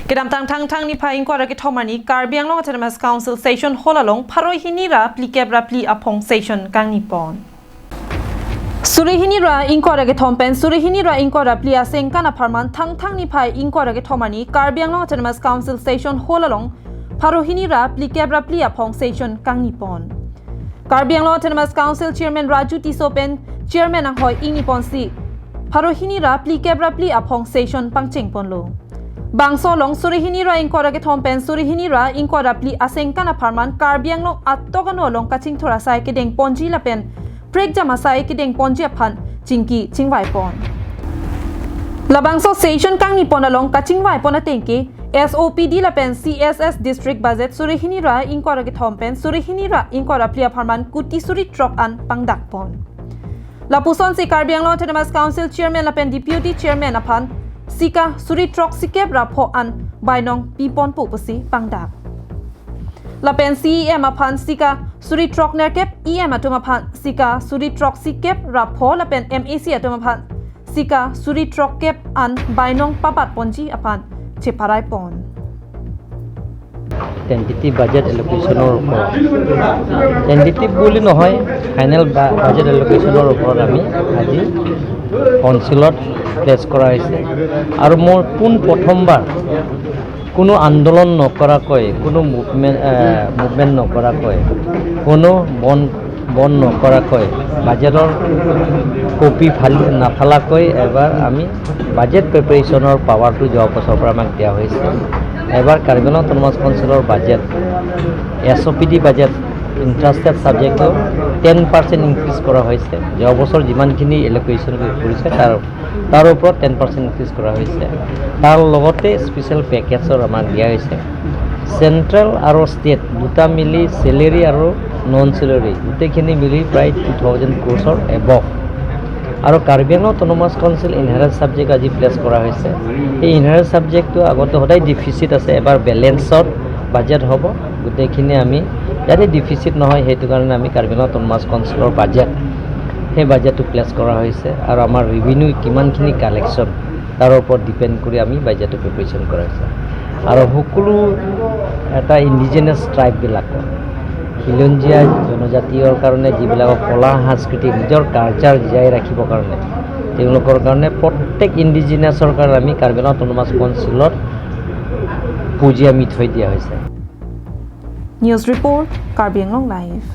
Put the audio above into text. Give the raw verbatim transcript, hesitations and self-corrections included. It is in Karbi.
Kedamtang Thangthang niphai ingkoi ra kethom arni Karbi Anglong Autonomous Council Session Hall along pharo hini ra phlikep ra phli aphong session kangnipon. Suri hini ra ingkoi ra kethom pen suri hini ra ingkoi ra phli asengkan apharman Thangthang niphai ingkoi ra kethom arni Karbi Anglong Autonomous Council Session Hall along pharo hini ra phlikep ra phli aphong session kangnipon. Karbi Anglong Autonomous Council Chairman Raju Tisso pen Chairman anghoi ingniponsi pharo hini ra phlikep ra phli aphong session pangchengponlo. Bangso along suri hini ra ingkoi ra kethom pen suri hini ra ingkoi ra phli asengkan apharman Karbi Anglong atok ano along kachingthur asai kedengponji lapen prekjam asai kedengponji aphan chingki chingvaipon. Labangso session kangnipon along kachingvaipon atengke S O P D lapen C S S District Budget suri hini ra ingkoi ra kethom pen suri hini ra ingkoi ra phli apharman kuti suri throk an pangdakpon. Lapusonsi Karbi Anglong Autonomous Council Chairman lapen Deputy Chairman aphan sika suri throk sikep ra pho an bainong piponpo pusi pangdak. Lapen C E M aphan sika suri throk nerkep, E M atum aphan sika suri throk sikep ra pho lapen M A C atum aphan sika suri throkkep an bainong papatponji aphan cheparaipon. Tentative budget allocation-or opor. Tentative বুলি নহয়, final বা-, budget allocation-or ওপৰত আমি আজি কাউন্সিলত প্লেচ কৰা হৈছে। আৰু মোৰ পোন প্ৰথমবাৰ কোনো আন্দোলন নকৰাকৈ, কোনো মুভমেণ্ট, এ, মুভমেণ্ট নকৰাকৈ, কোনো বন্ধ, বন্ধ নকৰাকৈ বাজেটৰ কপি ফালি, নাফালাকৈ এবাৰ আমি বাজেট প্ৰিপেৰেশ্যনৰ পাৱাৰটো যোৱা বছৰৰ পৰা আমাক দিয়া হৈছে। এবাৰ কাৰ্বি আংলং অট'নমাছ কাউন্সিলৰ বাজেট, এছ অ' পি ডি বাজেট, ইণ্টাৰেষ্টেড ছাবজেক্টটো টেন পাৰ্চেণ্ট ইনক্ৰিজ কৰা হৈছে। যোৱা বছৰ যিমানখিনি এল'কেশ্যন কৰিছে, তাৰ, তাৰ ওপৰত টেন পাৰ্চেণ্ট ইনক্ৰিজ কৰা হৈছে। তাৰ লগতে স্পেচিয়েল পেকেজৰ আমাক দিয়া হৈছে। চেণ্ট্ৰেল আৰু ষ্টেট দুটা মিলি চেলেৰী আৰু নন চেলেৰী গোটেইখিনি মিলি প্ৰায় টু থাউজেণ্ড ক্ৰ'ৰ্ছৰ এবভ। আৰু কাৰ্বি Anglong autonomous council inherited subject আজি প্লেচ কৰা হৈছে। এই ইনহেৰিটেড ছাবজেক্টটো আগতে সদায় ডিফিচিট আছে, এবাৰ বেলেঞ্চত বাজেট হ'ব। গোটেইখিনি আমি যাতে ডিফিচিট নহয়, সেইটো কাৰণে আমি কাৰ্বি আংলং অট'নমাছ কাউন্সিলৰ বাজেট, সেই বাজেটটো প্লেচ কৰা হৈছে। আৰু আমাৰ ৰেভিনিউ কিমানখিনি কালেকশ্যন, তাৰ ওপৰত ডিপেণ্ড কৰি আমি বাজেটটো প্ৰিপেৰেশ্যন কৰা হৈছে। আৰু সকলো এটা ইণ্ডিজিনাছ ট্ৰাইববিলাকৰ, খিলঞ্জীয়া জনজাতীয়ৰ কাৰণে যিবিলাকৰ কলা সংস্কৃতি, নিজৰ কালচাৰ জীয়াই ৰাখিবৰ কাৰণে, তেওঁলোকৰ কাৰণে প্ৰত্যেক ইণ্ডিজিনাছৰ কাৰণে আমি কাৰ্বি আংলং অট'নমাছ কাউন্সিলত পুঁজি আমি থৈ দিয়া হৈছে। News report, Karbi Anglong Live.